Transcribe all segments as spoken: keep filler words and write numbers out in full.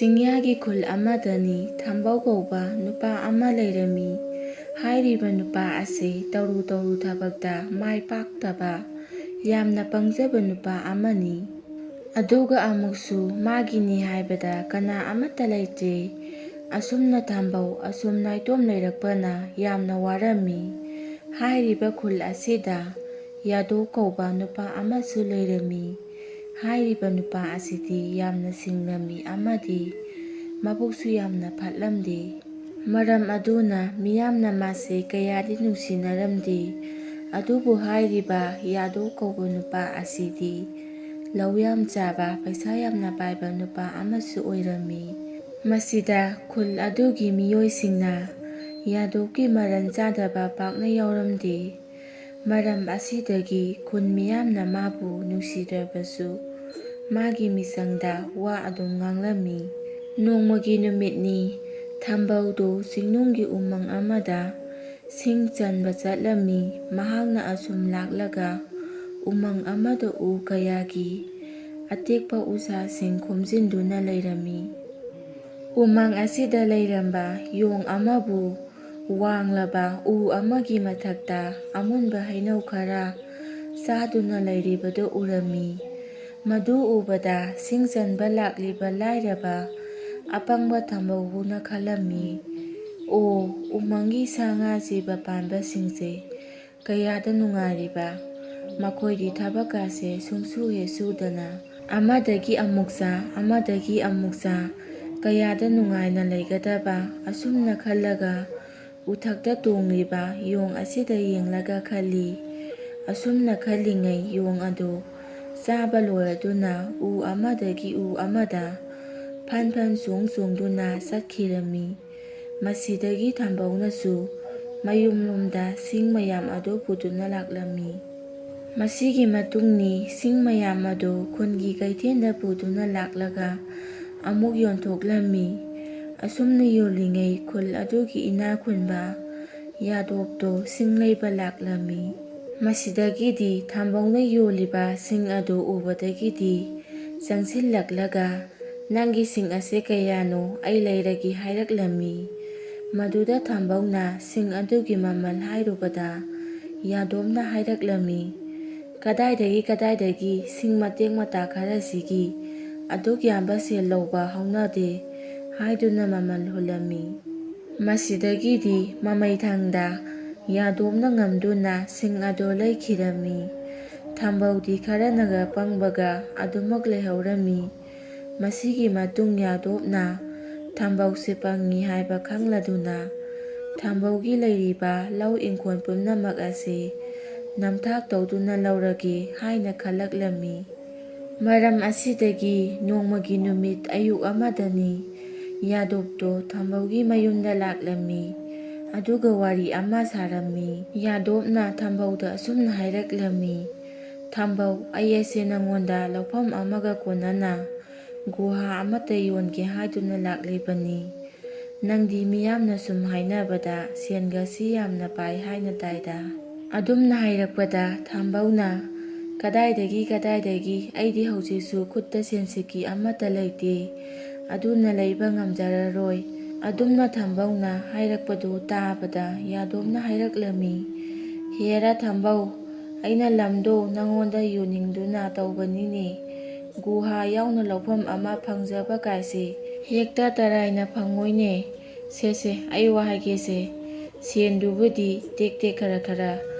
ꯆꯤꯡꯌꯥꯒꯤ ꯈꯨꯜ ꯑꯃꯗꯅꯤ ꯊꯝꯕꯧ ꯀꯧꯕ ꯅꯨꯄꯥ ꯑꯃ ꯂꯩꯔꯝꯃꯤ꯫ ꯍꯥꯏꯔꯤꯕ ꯅꯨꯄꯥ ꯑꯁꯤ ꯇꯧꯔꯨ ꯇꯧꯔꯨ ꯊꯕꯛꯇ ꯃꯥꯏ ꯄꯥꯛꯇꯕ, ꯌꯥꯝꯅ ꯄꯪꯖꯕ ꯅꯨꯄꯥ ꯑꯃꯅꯤ꯫ ꯑꯗꯨꯒ ꯑꯃꯨꯛꯁꯨ ꯃꯥꯒꯤꯅꯤ ꯍꯥꯏꯕꯗ ꯀꯅꯥ ꯑꯃꯠꯇ ꯂꯩꯇ꯭ꯔꯦ꯫ ꯑꯁꯨꯝꯅ ꯊꯝꯕꯧ ꯑꯁꯨꯝ ꯅꯥꯏꯇꯣꯝ ꯂꯩꯔꯛꯄꯅ ꯌꯥꯝꯅ ꯋꯥꯔꯝꯃꯤ꯫ ꯍꯥꯏꯔꯤꯕ ꯈꯨꯜ ꯑꯁꯤꯗ ꯌꯥꯗꯣ ꯀꯧꯕ ꯅꯨꯄꯥ ꯑꯃꯁꯨ ꯂꯩꯔꯝꯃꯤ꯫ ꯍꯥꯏꯔꯤꯕ ꯅꯨꯄꯥ ꯑꯁꯤꯗꯤ ꯌꯥꯝꯅ ꯁꯤꯡꯂꯝꯃꯤ ꯑꯃꯗꯤ ꯃꯕꯨꯛꯁꯨ ꯌꯥꯝꯅ ꯐꯠꯂꯝꯗꯦ꯫ ꯃꯔꯝ ꯑꯗꯨꯅ ꯃꯤꯌꯥꯝꯅ ꯃꯥꯁꯦ ꯀꯌꯥꯗꯤ ꯅꯨꯡꯁꯤꯅꯔꯝꯗꯦ꯫ ꯑꯗꯨꯕꯨ ꯍꯥꯏꯔꯤꯕ ꯌꯥꯗꯣ ꯀꯧꯕ ꯅꯨꯄꯥ ꯑꯁꯤꯗꯤ ꯂꯧ ꯌꯥꯝ ꯆꯥꯕ, ꯄꯩꯁꯥ ꯌꯥꯝꯅ ꯄꯥꯏꯕ ꯅꯨꯄꯥ ꯑꯃꯁꯨ ꯑꯣꯏꯔꯝꯃꯤ꯫ ꯃꯁꯤꯗ ꯈꯨꯜ ꯑꯗꯨꯒꯤ ꯃꯤꯑꯣꯏꯁꯤꯡꯅ ꯌꯥꯗꯣꯞꯀꯤ ꯃꯔꯟ ꯆꯥꯗꯕ ꯄꯥꯛꯅ ꯌꯥꯎꯔꯝꯗꯦ꯫ ꯃꯔꯝ ꯑꯁꯤꯗꯒꯤ ꯈꯨꯟ ꯃꯤꯌꯥꯝꯅ ꯃꯥꯕꯨ ꯅꯨꯡꯁꯤꯗ꯭ꯔꯕꯁꯨ ꯃꯥꯒꯤ ꯃꯤꯆꯪꯗ ꯋꯥ ꯑꯗꯨꯝ ꯉꯥꯡꯂꯝꯃꯤ꯫ ꯅꯣꯡꯃꯒꯤ ꯅꯨꯃꯤꯠꯅꯤ, ꯊꯝꯕꯧꯗꯨ ꯆꯤꯡꯅꯨꯡꯒꯤ ꯎꯃꯪ ꯑꯃꯗ ꯁꯤꯡ ꯆꯟꯕ ꯆꯠꯂꯝꯃꯤ꯫ ꯃꯍꯥꯛꯅ ꯑꯁꯨꯝ ꯂꯥꯛꯂꯒ ꯎꯃꯪ ꯑꯃꯗ ꯎ ꯀꯌꯥꯒꯤ ꯑꯇꯦꯛꯄ ꯎꯁꯥꯁꯤꯡ ꯈꯣꯝꯖꯤꯟꯗꯨꯅ ꯂꯩꯔꯝꯃꯤ꯫ ꯎꯃꯪ ꯑꯁꯤꯗ ꯂꯩꯔꯝꯕ ꯌꯣꯡ ꯑꯃꯕꯨ ꯋꯥꯡꯂꯕ ꯎ ꯑꯃꯒꯤ ꯃꯊꯛꯇ ꯑꯃꯨꯟꯕ ꯍꯩꯅꯧ ꯈꯔ ꯆꯥꯗꯨꯅ ꯂꯩꯔꯤꯕꯗꯨ ꯎꯔꯝꯃꯤ꯫ ꯃꯗꯨ ꯎꯕꯗ ꯁꯤꯡ ꯆꯟꯕ ꯂꯥꯛꯂꯤꯕ ꯂꯥꯏꯔꯕ ꯑꯄꯪꯕ ꯊꯝꯕꯧꯕꯨꯅ ꯈꯜꯂꯝꯃꯤ, "ꯑꯣ, ꯎꯃꯪꯒꯤ ꯁꯥ ꯉꯥ ꯖꯤꯕ ꯄꯥꯟꯕꯁꯤꯡꯁꯦ ꯀꯌꯥꯗ ꯅꯨꯡꯉꯥꯏꯔꯤꯕ! ꯃꯈꯣꯏꯗꯤ ꯊꯕꯛꯀꯥꯁꯦ ꯁꯨꯡꯁꯨ ꯍꯦꯛ ꯁꯨꯗꯅ ꯑꯃꯗꯒꯤ ꯑꯃꯨꯛ ꯆꯥ, ꯑꯃꯗꯒꯤ ꯑꯃꯨꯛ ꯆꯥ, ꯀꯌꯥꯗ ꯅꯨꯡꯉꯥꯏꯅ ꯂꯩꯒꯗꯕ!" ꯑꯁꯨꯝꯅ ꯈꯜꯂꯒ ꯎꯊꯛꯇ ꯇꯣꯡꯂꯤꯕ ꯌꯣꯡ ꯑꯁꯤꯗ ꯌꯦꯡꯂꯒ ꯈꯜꯂꯤ꯫ ꯑꯁꯨꯝꯅ ꯈꯜꯂꯤꯉꯩ ꯌꯣꯡ ꯑꯗꯨ ꯆꯥꯕ ꯂꯣꯏꯔꯗꯨꯅ ꯎ ꯑꯃꯗꯒꯤ ꯎ ꯑꯃꯗ ꯐꯟ ꯐꯟ ꯆꯣꯡ ꯆꯣꯡꯗꯨꯅ ꯆꯠꯈꯤꯔꯝꯃꯤ꯫ ꯃꯁꯤꯗꯒꯤ ꯊꯝꯕꯧꯅꯁꯨ ꯃꯌꯨꯝꯂꯣꯝꯗ ꯁꯤꯡ ꯃꯌꯥꯝ ꯑꯗꯨ ꯄꯨꯗꯨꯅ ꯂꯥꯛꯂꯝꯃꯤ꯫ ꯃꯁꯤꯒꯤ ꯃꯇꯨꯡꯅꯤ ꯁꯤꯡ ꯃꯌꯥꯝ ꯑꯗꯨ ꯈꯨꯟꯒꯤ ꯀꯩꯊꯦꯜꯗ ꯄꯨꯗꯨꯅ ꯂꯥꯛꯂꯒ ꯑꯃꯨꯛ ꯌꯣꯟꯊꯣꯛꯂꯝꯃꯤ꯫ ꯑꯁꯨꯝꯅ ꯌꯣꯜꯂꯤꯉꯩ ꯈꯨꯜ ꯑꯗꯨꯒꯤ ꯏꯅꯥ ꯈꯨꯟꯕ ꯌꯥꯗꯣꯞꯇꯣ ꯁꯤꯡ ꯂꯩꯕ ꯂꯥꯛꯂꯝꯃꯤ꯫ ꯃꯁꯤꯗꯒꯤꯗꯤ ꯊꯝꯕꯧꯅ ꯌꯣꯜꯂꯤꯕ ꯁꯤꯡ ꯑꯗꯨ ꯎꯕꯗꯒꯤꯗꯤ ꯆꯪꯁꯤꯜꯂꯛꯂꯒ "ꯅꯪꯒꯤ ꯁꯤꯡ ꯑꯁꯦ ꯀꯌꯥꯅꯣ ꯑꯩ ꯂꯩꯔꯒꯦ" ꯍꯥꯏꯔꯛꯂꯝꯃꯤ꯫ ꯃꯗꯨꯗ ꯊꯝꯕꯧꯅ ꯁꯤꯡ ꯑꯗꯨꯒꯤ ꯃꯃꯜ ꯍꯥꯏꯔꯨꯕꯗ, ꯌꯥꯗꯣꯞꯅ ꯍꯥꯏꯔꯛꯂꯝꯃꯤ, "ꯀꯗꯥꯏꯗꯒꯤ, ꯀꯗꯥꯏꯗꯒꯤ ꯁꯤꯡ ꯃꯇꯦꯛ ꯃꯇꯥ ꯈꯔꯁꯤꯒꯤ ꯑꯗꯨꯛ ꯌꯥꯝꯕ ꯁꯦꯜ ꯂꯧꯕ ꯍꯧꯅꯗꯦ" ꯍꯥꯏꯗꯨꯅ ꯃꯃꯜ ꯍꯨꯜꯂꯝꯃꯤ꯫ ꯃꯁꯤꯗꯒꯤꯗꯤ ꯃꯃꯩ ꯊꯪꯗ ꯌꯥꯗꯣꯞꯅ ꯉꯝꯗꯨꯅ ꯁꯤꯡ ꯑꯗꯨ ꯂꯩꯈꯤꯔꯝꯃꯤ꯫ ꯊꯝꯕꯧꯗꯤ ꯈꯔꯅꯒ ꯄꯪꯕꯒ ꯑꯗꯨꯃꯛ ꯂꯩꯍꯧꯔꯝꯃꯤ꯫ ꯃꯁꯤꯒꯤ ꯃꯇꯨꯡ ꯌꯥꯗꯣꯞꯅ ꯊꯝꯕꯧꯁꯦ ꯄꯪꯉꯤ ꯍꯥꯏꯕ ꯈꯪꯂꯗꯨꯅ, ꯊꯝꯕꯧꯒꯤ ꯂꯩꯔꯤꯕ ꯂꯧ ꯏꯪꯈꯣꯜ ꯄꯨꯝꯅꯃꯛ ꯑꯁꯤ ꯅꯝꯊꯥꯛ ꯇꯧꯗꯨꯅ ꯂꯧꯔꯒꯦ ꯍꯥꯏꯅ ꯈꯜꯂꯛꯂꯝꯃꯤ꯫ ꯃꯔꯝ ꯑꯁꯤꯗꯒꯤ ꯅꯣꯡꯃꯒꯤ ꯅꯨꯃꯤꯠ ꯑꯌꯨꯛ ꯑꯃꯗꯅꯤ, ꯌꯥꯗꯣꯞꯇꯣ ꯊꯝꯕꯧꯒꯤ ꯃꯌꯨꯝꯗ ꯂꯥꯛꯂꯝꯃꯤ꯫ ꯑꯗꯨꯒ ꯋꯥꯔꯤ ꯑꯃ ꯁꯥꯔꯝꯃꯤ꯫ ꯌꯥꯗꯣꯞꯅ ꯊꯝꯕꯧꯗ ꯑꯁꯨꯝꯅ ꯍꯥꯏꯔꯛꯂꯝꯃꯤ, "ꯊꯝꯕꯧ, ꯑꯩ ꯑꯁꯦ ꯅꯪꯉꯣꯟꯗ ꯂꯧꯐꯝ ꯑꯃꯒ ꯀꯣꯟꯅꯅ ꯒꯨꯍꯥ ꯑꯃꯠꯇ ꯌꯣꯟꯒꯦ ꯍꯥꯏꯗꯨꯅ ꯂꯥꯛꯂꯤꯕꯅꯤ꯫ ꯅꯪꯗꯤ ꯃꯤꯌꯥꯝꯅ ꯁꯨꯝ ꯍꯥꯏꯅꯕꯗ ꯁꯦꯟꯒꯁꯤ ꯌꯥꯝꯅ ꯄꯥꯏ ꯍꯥꯏꯅ ꯇꯥꯏꯗ?" ꯑꯗꯨꯝꯅ ꯍꯥꯏꯔꯛꯄꯗ ꯊꯝꯕꯧꯅ, "ꯀꯗꯥꯏꯗꯒꯤ, ꯀꯗꯥꯏꯗꯒꯤ? ꯑꯩꯗꯤ ꯍꯧꯖꯤꯛꯁꯨ ꯈꯨꯠꯇ ꯁꯦꯟꯁꯤꯀꯤ ꯑꯃꯠꯇ ꯂꯩꯇꯦ꯫ ꯑꯗꯨꯅ ꯂꯩꯕ ꯉꯝꯖꯔꯔꯣꯏ꯫" ꯑꯗꯨꯝꯅ ꯊꯝꯕꯧꯅ ꯍꯥꯏꯔꯛꯄꯗꯨ ꯇꯥꯕꯗ ꯌꯥꯗꯣꯞꯅ ꯍꯥꯏꯔꯛꯂꯝꯃꯤ, "ꯍꯦꯔꯥ ꯊꯝꯕꯧ, ꯑꯩꯅ ꯂꯝꯗꯣ ꯅꯪꯉꯣꯟꯗ ꯌꯣꯟꯅꯤꯡꯗꯨꯅ ꯇꯧꯕꯅꯤꯅꯦ꯫ ꯒꯨꯍꯥ ꯌꯥꯎꯅ ꯂꯧꯐꯝ ꯑꯃ ꯐꯪꯖꯕ ꯀꯥꯏꯁꯦ ꯍꯦꯛꯇ ꯇꯔꯥꯏꯅ ꯐꯪꯉꯣꯏꯅꯦ꯫ ꯁꯦ ꯁꯦ, ꯑꯩ ꯋꯥ ꯍꯥꯏꯒꯦꯁꯦ, ꯁꯦꯟꯗꯨꯕꯨꯗꯤ ꯇꯦꯛ ꯇꯦꯛ ꯈꯔ ꯈꯔ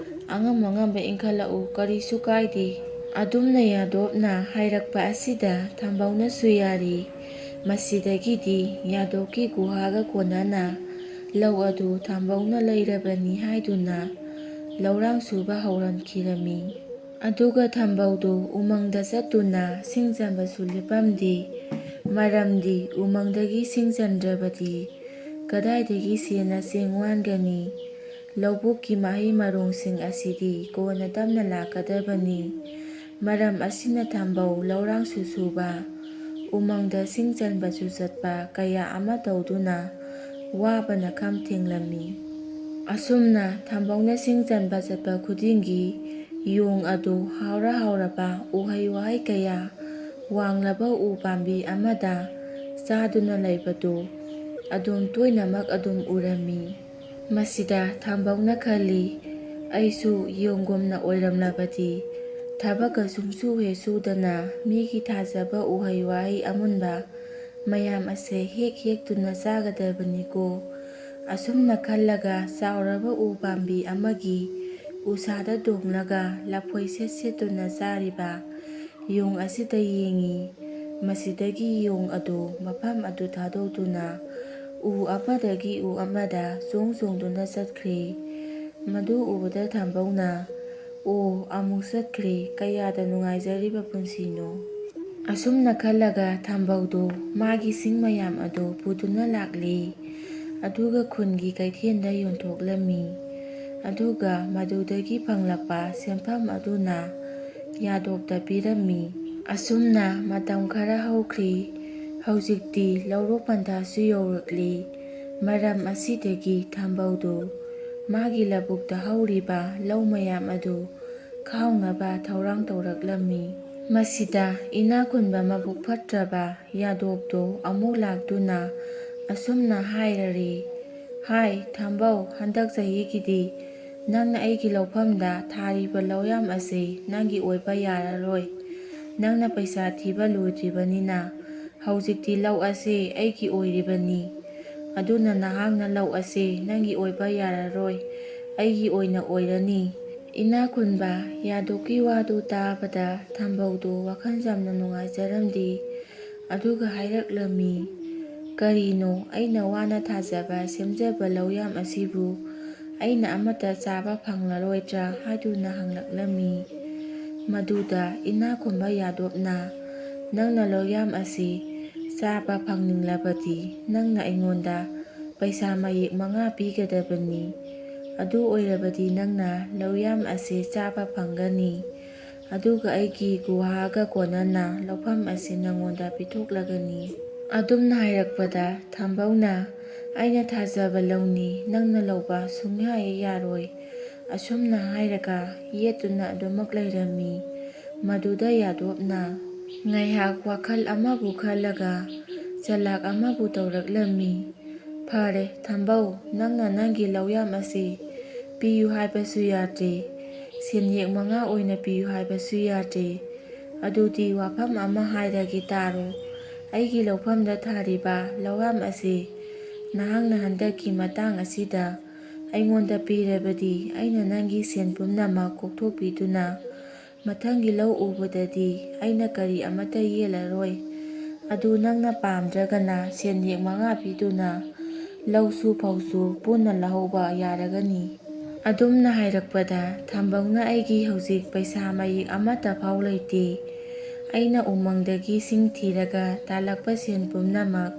ꯑꯉꯝ ꯑꯉꯝꯕ ꯏꯟꯈꯠꯂꯛꯎ, ꯀꯔꯤꯁꯨ ꯀꯥꯏꯗꯦ꯫" ꯑꯗꯨꯝꯅ ꯌꯥꯗꯣꯞꯅ ꯍꯥꯏꯔꯛꯄ ꯑꯁꯤꯗ ꯊꯝꯕꯧꯅꯁꯨ ꯌꯥꯔꯤ꯫ ꯃꯁꯤꯗꯒꯤꯗꯤ ꯌꯥꯗꯣꯞꯀꯤ ꯒꯨꯍꯥꯒ ꯀꯣꯟꯅꯅ ꯂꯧ ꯑꯗꯨ ꯊꯝꯕꯧꯅ ꯂꯩꯔꯕꯅꯤ ꯍꯥꯏꯗꯨꯅ ꯂꯧꯔꯥꯡ ꯁꯨꯕ ꯍꯧꯔꯝꯈꯤꯔꯝꯃꯤ꯫ ꯑꯗꯨꯒ ꯊꯝꯕꯧꯗꯨ ꯎꯃꯪꯗ ꯆꯠꯇꯨꯅ ꯁꯤꯡ ꯆꯟꯕꯁꯨ ꯂꯦꯞꯄꯝꯗꯦ꯫ ꯃꯔꯝꯗꯤ ꯎꯃꯪꯗꯒꯤ ꯁꯤꯡ ꯆꯟꯗ꯭ꯔꯕꯗꯤ ꯀꯗꯥꯏꯗꯒꯤ ꯁꯦꯟꯅ ꯆꯦꯡ ꯋꯥꯟꯒꯅꯤ? ꯂꯧꯕꯨꯛꯀꯤ ꯃꯍꯩ ꯃꯔꯣꯡꯁꯤꯡ ꯑꯁꯤꯗꯤ ꯀꯣꯟꯅ ꯇꯞꯅ ꯂꯥꯛꯀꯗꯕꯅꯤ꯫ ꯃꯔꯝ ꯑꯁꯤꯅ ꯊꯝꯕꯧ ꯂꯧꯔꯥꯡꯁꯨ ꯁꯨꯕ, ꯎꯃꯪꯗ ꯁꯤꯡ ꯆꯟꯕꯁꯨ ꯆꯠꯄ ꯀꯌꯥ ꯑꯃ ꯇꯧꯗꯨꯅ ꯋꯥꯕꯅ ꯈꯝ ꯊꯦꯡꯂꯝꯃꯤ꯫ ꯑꯁꯨꯝꯅ ꯊꯝꯕꯧꯅ ꯁꯤꯡ ꯆꯟꯕ ꯆꯠꯄ ꯈꯨꯗꯤꯡꯒꯤ ꯌꯣꯡ ꯑꯗꯨ ꯍꯥꯎꯔ ꯍꯥꯎꯔꯕ ꯎꯍꯩ ꯋꯥꯍꯩ ꯀꯌꯥ ꯋꯥꯡꯂꯕ ꯎ ꯄꯥꯝꯕꯤ ꯑꯃꯗ ꯆꯥꯗꯨꯅ ꯂꯩꯕꯗꯨ ꯑꯗꯨꯝ ꯇꯣꯏꯅꯃꯛ ꯑꯗꯨꯝ ꯎꯔꯝꯃꯤ꯫ ꯃꯁꯤꯗ ꯊꯝꯕꯧꯅ ꯈꯜꯂꯤ, "ꯑꯩꯁꯨ ꯌꯣꯡꯒꯨꯝꯅ ꯑꯣꯏꯔꯝꯂꯕꯗꯤ ꯊꯕꯛꯀ ꯁꯨꯡꯁꯨ ꯍꯦꯛ ꯁꯨꯗꯅ ꯃꯤꯒꯤ ꯊꯥꯖꯕ ꯎꯍꯩ ꯋꯥꯍꯩ ꯑꯃꯨꯟꯕ ꯃꯌꯥꯝ ꯑꯁꯦ ꯍꯦꯛ ꯍꯦꯛꯇꯨꯅ ꯆꯥꯒꯗꯕꯅꯤꯀꯣ"꯫ ꯑꯁꯨꯝꯅ ꯈꯜꯂꯒ ꯆꯥꯎꯔꯕ ꯎ ꯄꯥꯝꯕꯤ ꯑꯃꯒꯤ ꯎꯁꯥꯗ ꯇꯣꯡꯂꯒ ꯂꯐꯣꯏ ꯁꯦꯠ ꯁꯦꯠꯇꯨꯅ ꯆꯥꯔꯤꯕ ꯌꯣꯡ ꯑꯁꯤꯗ ꯌꯦꯡꯉꯤ꯫ ꯃꯁꯤꯗꯒꯤ ꯌꯣꯡ ꯑꯗꯨ ꯃꯐꯝ ꯑꯗꯨ ꯊꯥꯗꯣꯛꯇꯨꯅ ꯎ ꯑꯃꯗꯒꯤ ꯎ ꯑꯃꯗ ꯆꯣꯡ ꯆꯣꯡꯗꯨꯅ ꯆꯠꯈ꯭ꯔꯦ꯫ ꯃꯗꯨ ꯎꯕꯗ ꯊꯝꯕꯧꯅ, "ꯑꯣ, ꯑꯃꯨꯛ ꯆꯠꯈ꯭ꯔꯦ, ꯀꯌꯥꯗ ꯅꯨꯡꯉꯥꯏꯖꯔꯤꯕ ꯄꯨꯟꯁꯤꯅꯣ"꯫ ꯑꯁꯨꯝꯅ ꯈꯜꯂꯒ ꯊꯝꯕꯧꯗꯨ ꯃꯥꯒꯤ ꯁꯤꯡ ꯃꯌꯥꯝ ꯑꯗꯨ ꯄꯨꯗꯨꯅ ꯂꯥꯛꯂꯤ꯫ ꯑꯗꯨꯒ ꯈꯨꯟꯒꯤ ꯀꯩꯊꯦꯜꯗ ꯌꯣꯟꯊꯣꯛꯂꯝꯃꯤ꯫ ꯑꯗꯨꯒ ꯃꯗꯨꯗꯒꯤ ꯐꯪꯂꯛꯄ ꯁꯦꯟꯐꯝ ꯑꯗꯨꯅ ꯌꯥꯗꯣꯞꯇ ꯄꯤꯔꯝꯃꯤ꯫ ꯑꯁꯨꯝꯅ ꯃꯇꯝ ꯈꯔ ꯍꯧꯈ꯭ꯔꯤ꯫ ꯍꯧꯖꯤꯛꯇꯤ ꯂꯧꯔꯣꯛ ꯄꯟꯊꯥꯁꯨ ꯌꯧꯔꯛꯂꯤ꯫ ꯃꯔꯝ ꯑꯁꯤꯗꯒꯤ ꯊꯝꯕꯧꯗꯨ ꯃꯥꯒꯤ ꯂꯧꯕꯨꯛꯇ ꯍꯧꯔꯤꯕ ꯂꯧ ꯃꯌꯥꯝ ꯑꯗꯨ ꯈꯥꯎꯅꯕ ꯊꯧꯔꯥꯡ ꯇꯧꯔꯛꯂꯝꯃꯤ꯫ ꯃꯁꯤꯗ ꯏꯅꯥꯛ ꯈꯨꯟꯕ ꯃꯕꯨꯛ ꯐꯠꯇ꯭ꯔꯕ ꯌꯥꯗꯣꯞꯇꯣ ꯑꯃꯨꯛ ꯂꯥꯛꯇꯨꯅ ꯑꯁꯨꯝꯅ ꯍꯥꯏꯔꯔꯤ, "ꯍꯥꯏ ꯊꯝꯕꯧ, ꯍꯟꯗꯛ ꯆꯍꯤꯒꯤꯗꯤ ꯅꯪꯅ ꯑꯩꯒꯤ ꯂꯧꯐꯝꯗ ꯊꯥꯔꯤꯕ ꯂꯧꯌꯥꯝ ꯑꯁꯤ ꯅꯪꯒꯤ ꯑꯣꯏꯕ ꯌꯥꯔꯔꯣꯏ꯫ ꯅꯪꯅ ꯄꯩꯁꯥ ꯊꯤꯕ ꯂꯣꯏꯗ꯭ꯔꯤꯕꯅꯤꯅ ꯍꯧꯖꯤꯛꯇꯤ ꯂꯧ ꯑꯁꯤ ꯑꯩꯒꯤ ꯑꯣꯏꯔꯤꯕꯅꯤ꯫ ꯑꯗꯨꯅ ꯅꯍꯥꯛꯅ ꯂꯧ ꯑꯁꯤ ꯅꯪꯒꯤ ꯑꯣꯏꯕ ꯌꯥꯔꯔꯣꯏ, ꯑꯩꯒꯤ ꯑꯣꯏꯅ ꯑꯣꯏꯔꯅꯤ"꯫ ꯏꯅꯥꯛ ꯈꯨꯟꯕ ꯌꯥꯗꯣꯞꯀꯤ ꯋꯥꯗꯨ ꯇꯥꯕꯗ ꯊꯝꯕꯧꯗꯨ ꯋꯥꯈꯜ ꯌꯥꯝꯅ ꯅꯨꯡꯉꯥꯏꯖꯔꯝꯗꯦ꯫ ꯑꯗꯨꯒ ꯍꯥꯏꯔꯛꯂꯝꯃꯤ, "ꯀꯔꯤꯅꯣ, ꯑꯩꯅ ꯋꯥꯅ ꯊꯥꯖꯕ ꯁꯦꯝꯖꯕ ꯂꯧꯌꯥꯝ ꯑꯁꯤꯕꯨ ꯑꯩꯅ ꯑꯃꯠꯇ ꯆꯥꯕ ꯐꯪꯂꯔꯣꯏꯗ꯭ꯔꯥ?" ꯍꯥꯏꯗꯨꯅ ꯍꯪꯂꯛꯂꯝꯃꯤ꯫ ꯃꯗꯨꯗ ꯏꯅꯥꯛ ꯈꯨꯟꯕ ꯌꯥꯗꯣꯞꯅ, "ꯅꯪꯅ ꯂꯧꯌꯥꯝ ꯑꯁꯤ ꯆꯥꯕ ꯐꯪꯅꯤꯡꯂꯕꯗꯤ ꯅꯪꯅ ꯑꯩꯉꯣꯟꯗ ꯄꯩꯁꯥ ꯃꯌꯦꯛ ꯃꯉꯥ ꯄꯤꯒꯗꯕꯅꯤ꯫ ꯑꯗꯨ ꯑꯣꯏꯔꯕꯗꯤ ꯅꯪꯅ ꯂꯧꯌꯥꯝ ꯑꯁꯤ ꯆꯥꯕ ꯐꯪꯒꯅꯤ꯫ ꯑꯗꯨꯒ ꯑꯩꯒꯤ ꯒꯨꯍꯥꯒ ꯀꯣꯟꯅꯅ ꯂꯧꯐꯝ ꯑꯁꯤ ꯅꯪꯉꯣꯟꯗ ꯄꯤꯊꯣꯛꯂꯒꯅꯤ"꯫ ꯑꯗꯨꯝꯅ ꯍꯥꯏꯔꯛꯄꯗ ꯊꯝꯕꯧꯅ, "ꯑꯩꯅ ꯊꯥꯖꯕ ꯂꯧꯅꯤ, ꯅꯪꯅ ꯂꯧꯕ ꯁꯨꯡꯌꯥ ꯍꯦꯛ ꯌꯥꯔꯣꯏ"꯫ ꯑꯁꯨꯝꯅ ꯍꯥꯏꯔꯒ ꯌꯦꯠꯇꯨꯅ ꯑꯗꯨꯃꯛ ꯂꯩꯔꯝꯃꯤ꯫ ꯃꯗꯨꯗ ꯌꯥꯗꯣꯞꯅ, ꯉꯥꯏꯍꯥꯛ ꯋꯥꯈꯜ ꯑꯃꯕꯨ ꯈꯜꯂꯒ ꯆꯂꯥꯛ ꯑꯃꯕꯨ ꯇꯧꯔꯛꯂꯝꯃꯤ꯫ "ꯐꯔꯦ ꯊꯝꯕꯧ, ꯅꯪꯅ ꯅꯪꯒꯤ ꯂꯧꯌꯥꯝ ꯑꯁꯤ ꯄꯤꯌꯨ ꯍꯥꯏꯕꯁꯨ ꯌꯥꯗꯦ, ꯁꯦꯟꯌꯦꯛ ꯃꯉꯥ ꯑꯣꯏꯅ ꯄꯤꯌꯨ ꯍꯥꯏꯕꯁꯨ ꯌꯥꯗꯦ꯫ ꯑꯗꯨꯗꯤ ꯋꯥꯐꯝ ꯑꯃ ꯍꯥꯏꯔꯒꯦ ꯇꯥꯔꯣ꯫ ꯑꯩꯒꯤ ꯂꯧꯐꯝꯗ ꯊꯥꯔꯤꯕ ꯂꯧꯌꯥꯝ ꯑꯁꯤ ꯅꯍꯥꯛꯅ ꯍꯟꯗꯛꯀꯤ ꯃꯇꯥꯡ ꯑꯁꯤꯗ ꯑꯩꯉꯣꯟꯗ ꯄꯤꯔꯕꯗꯤ ꯑꯩꯅ ꯅꯪꯒꯤ ꯁꯦꯟ ꯄꯨꯝꯅꯃꯛ ꯀꯣꯛꯊꯣꯛꯄꯤꯗꯨꯅ ꯃꯊꯪꯒꯤ ꯂꯧ ꯎꯕꯗꯗꯤ ꯑꯩꯅ ꯀꯔꯤ ꯑꯃꯠꯇ ꯌꯦꯜꯂꯔꯣꯏ꯫ ꯑꯗꯨ ꯅꯪꯅ ꯄꯥꯝꯗ꯭ꯔꯒꯅ ꯁꯦꯟꯌꯦꯛ ꯃꯉꯥ ꯄꯤꯗꯨꯅ ꯂꯧꯁꯨ ꯐꯧꯁꯨ ꯄꯨꯟꯅ ꯂꯧꯍꯧꯕ ꯌꯥꯔꯒꯅꯤ꯫" ꯑꯗꯨꯝꯅ ꯍꯥꯏꯔꯛꯄꯗ ꯊꯝꯕꯧꯅ, "ꯑꯩꯒꯤ ꯍꯧꯖꯤꯛ ꯄꯩꯁꯥ ꯃꯌꯦꯛ ꯑꯃꯠꯇ ꯐꯥꯎ ꯂꯩꯇꯦ꯫ ꯑꯩꯅ ꯎꯃꯪꯗꯒꯤ ꯁꯤꯡ ꯊꯤꯔꯒ ꯇꯥꯜꯂꯛꯄ ꯁꯦꯟ ꯄꯨꯝꯅꯃꯛ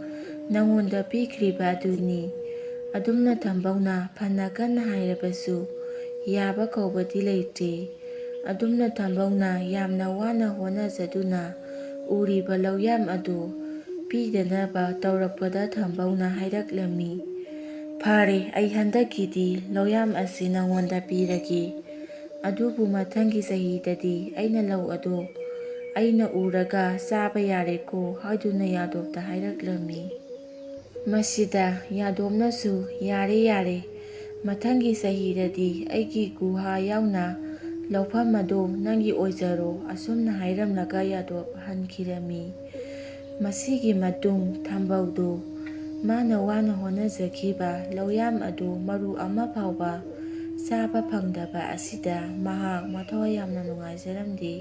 ꯅꯪꯉꯣꯟꯗ ꯄꯤꯈ꯭ꯔꯤꯕ ꯑꯗꯨꯅꯤ꯫" ꯑꯗꯨꯝꯅ ꯊꯝꯕꯧꯅ ꯐꯅ ꯀꯟꯅ ꯍꯥꯏꯔꯕꯁꯨ ꯌꯥꯕ ꯀꯧꯕꯗꯤ ꯂꯩꯇ꯭ꯔꯦ꯫ ꯑꯗꯨꯝꯅ ꯊꯝꯕꯧꯅ ꯌꯥꯝꯅ ꯋꯥꯅ ꯍꯣꯠꯅꯖꯗꯨꯅ ꯎꯔꯤꯕ ꯂꯧꯌꯥꯝ ꯑꯗꯨ ꯄꯤꯗꯅꯕ ꯇꯧꯔꯛꯄꯗ ꯊꯝꯕꯧꯅ ꯍꯥꯏꯔꯛꯂꯝꯃꯤ, "ꯐꯔꯦ, ꯑꯩ ꯍꯟꯗꯛꯀꯤꯗꯤ ꯂꯧꯌꯥꯝ ꯑꯁꯤ ꯅꯉꯣꯟꯗ ꯄꯤꯔꯒꯦ꯫ ꯑꯗꯨꯕꯨ ꯃꯊꯪꯒꯤ ꯆꯍꯤꯗꯗꯤ ꯑꯩꯅ ꯂꯧ ꯑꯗꯨ ꯑꯩꯅ ꯎꯔꯒ ꯆꯥꯕ ꯌꯥꯔꯦꯀꯣ" ꯍꯥꯏꯗꯨꯅ ꯌꯥꯗꯣꯞꯇ ꯍꯥꯏꯔꯛꯂꯝꯃꯤ꯫ ꯃꯁꯤꯗ ꯌꯥꯗꯣꯞꯅꯁꯨ, "ꯌꯥꯔꯦ, ꯌꯥꯔꯦ, ꯃꯊꯪꯒꯤ ꯆꯍꯤꯗꯗꯤ ꯑꯩꯒꯤ ꯒꯨꯍꯥ ꯌꯥꯎꯅ ꯂꯧꯐꯝ ꯑꯗꯨ ꯅꯪꯒꯤ ꯑꯣꯏꯖꯔꯣ" ꯑꯁꯨꯝꯅ ꯍꯥꯏꯔꯝꯂꯒ ꯌꯥꯗꯣꯞ ꯍꯟꯈꯤꯔꯝꯃꯤ꯫ ꯃꯁꯤꯒꯤ ꯃꯇꯨꯡ ꯊꯝꯕꯧꯗꯨ ꯃꯥꯅ ꯋꯥꯅ ꯍꯣꯠꯅꯖꯈꯤꯕ ꯂꯧꯌꯥꯝ ꯑꯗꯨ ꯃꯔꯨ ꯑꯃ ꯐꯥꯎꯕ ꯆꯥꯕ ꯐꯪꯗꯕ ꯑꯁꯤꯗ ꯃꯍꯥꯛ ꯃꯊ꯭ꯋꯥꯏ ꯌꯥꯝꯅ ꯅꯨꯡꯉꯥꯏꯖꯔꯝꯗꯦ꯫